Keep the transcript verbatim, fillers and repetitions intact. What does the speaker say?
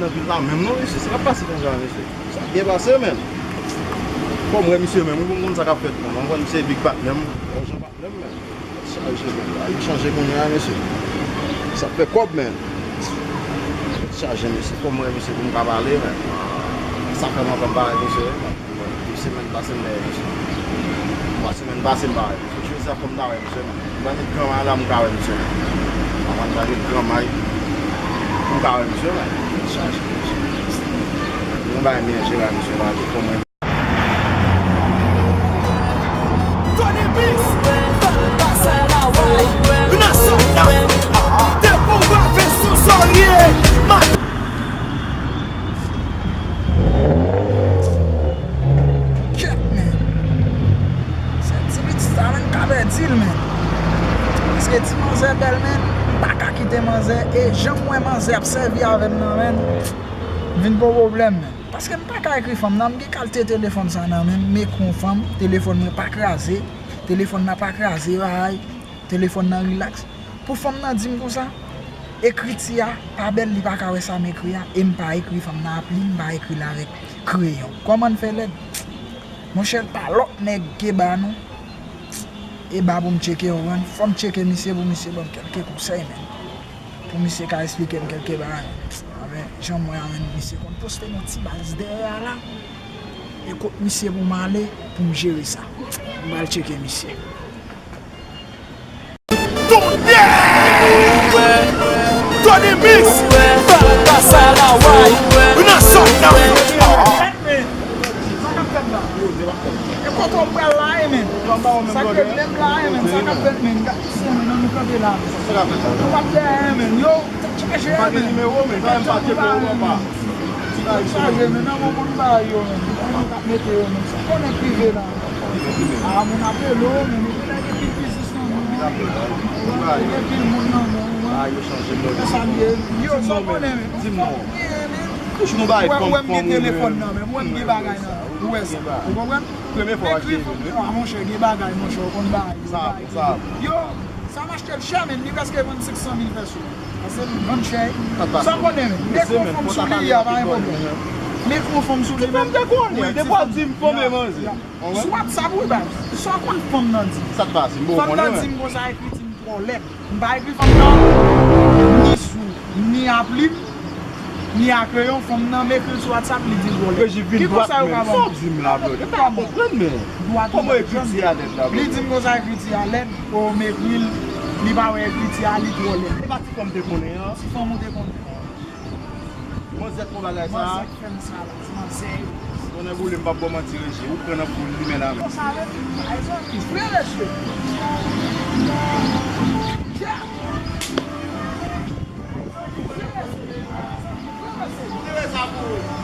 Nan vil la menm non, mesye, sa k ap pase konsa, mesye? Sa byen pase, menm. Kòm wè misye menm, ou konn sa k ap fèt, menm. Ou konn se Big Bat menm, Jean Bat menm, menm. Tèt chaje, menm. Bagay chanje kounye a, mesye. Sa fè kòb, menm. Tèt chaje, mesye. Kòm wè misye, pou m ka pale, menm. Sa fè lontan m pa wè misye, menm. Yon semèn pase m dèyè misye. Twa semèn pase m pa wè misye. Jodi a fò m ta wè misye, men. M pa met gran may la, m ka wè misye, men. Mwen pa met gran may pou m ka wè misye, men. Chaje misye. Yon bagay m byen jere a misye la, pou mwen. Tony Mix, pase la way, nan sòt nan. Depi w pa fè sou sòrye, ma- Kèt, men. Se ti pitit sa, men, m ka pèdi l, men. Paske ti manzè bèl, men. M pa ka kite manzè. E jan m wè manzè ap sèvi avè m nan, men, m vin pran pwoblèm, men. Paske m pa ka ekri fanm nan, m gen kalite telefòn sa nan men m, m ekri yon fanm, telefòn mwen pa kraze, telefòn nan pa kraze, ay. Telefòn nan rilaks. Pou fanm nan di m konsa, ekriti a pa bèl, li pa ka wè sa m ekri a, e m pa ekri fanm nan a plim, m pa ekri l avèk kreyon. Kòman n fè lèd? Monchè, l pa lòt nèg ke ba nou. E ba pou m tcheke, w konprann? Fò m tcheke misye pou misye ban m kèlke konsèy, men. Pou misye ka esplike m kèlke bagay. Avè, jan m wè a, men, misye konn poste nan ti baz dèyè a la. E kot misye pou m ale, pou m jere sa. M pral tcheke misye. Tony Mix, pase la way, nan sòt nan. Sa k ap fèt la? E kote w pral la, e men? Sa k rele m la, e men? Sa k ap fèt, men? Gad misye, men, nan nou kanpe la. Nou p ap dèyè, men. Yo, tèt chaje, men. Tèt chaje, men. Tèt chaje, men. Nan moun konn bagay yo, men. Konnen k ap mete yo, men. Sa konnen prive la. A, moun ap rele w, men. Epi nèg epi biznis nan moun. Epi moun nan moun. Yo, sa l ye. Yo, sa w konnen, men. Toujou nou bay fanm fanm. Ou wè m gen telefòn nan men m, ou wè m gen bagay nan men m, ou wè sa. Ou konprann? Premye fwa w achte li, wi. A, monchè, gen bagay, monchè, ou konn bagay. Sa, sa. Yo, sa m achte l chè, men li prèske vann senk san mil pèso. Paske l vann chè. Sa m konnen, men. M te konn fanm sou li yè, pa gen pwoblèm. Men konn fanm sou li menm. Ou te konnen, ou te pral di m fanm e manzè. Sou WhatsApp, wi, baz. Sa w konn fanm nan di? Sa t pase, m bon konnen. Fanm nan di m konsa, ekriti m twò lèd. M pa ekri fanm nan ni sou, ni a plim, ni a kreyon. Fanm nan, m ekri l sou WhatsApp, li di l vòlè. Ki konsèy ou ka ban m? Sa w di m la, bro? Ou pa konprann, men. Kòman ekriti a lèd la, bro? Li di m konsa ekriti a lèd, o, m ekri l, li pa wè ekriti a, li twò lèd. E pa ti fanm te konnen an? Ti fanm ou te konnen. Manzè k fè w bagay sa a. Manzè k fè m sa la, ti manzè yo. Konnen boule, m p ap ba w manti, Reji. Ou pran nan poul, li men nan men. Konsa menm, ay zanmi, vre mesye. Yeah. Vre mesye. Vre mesye. Vre mesye.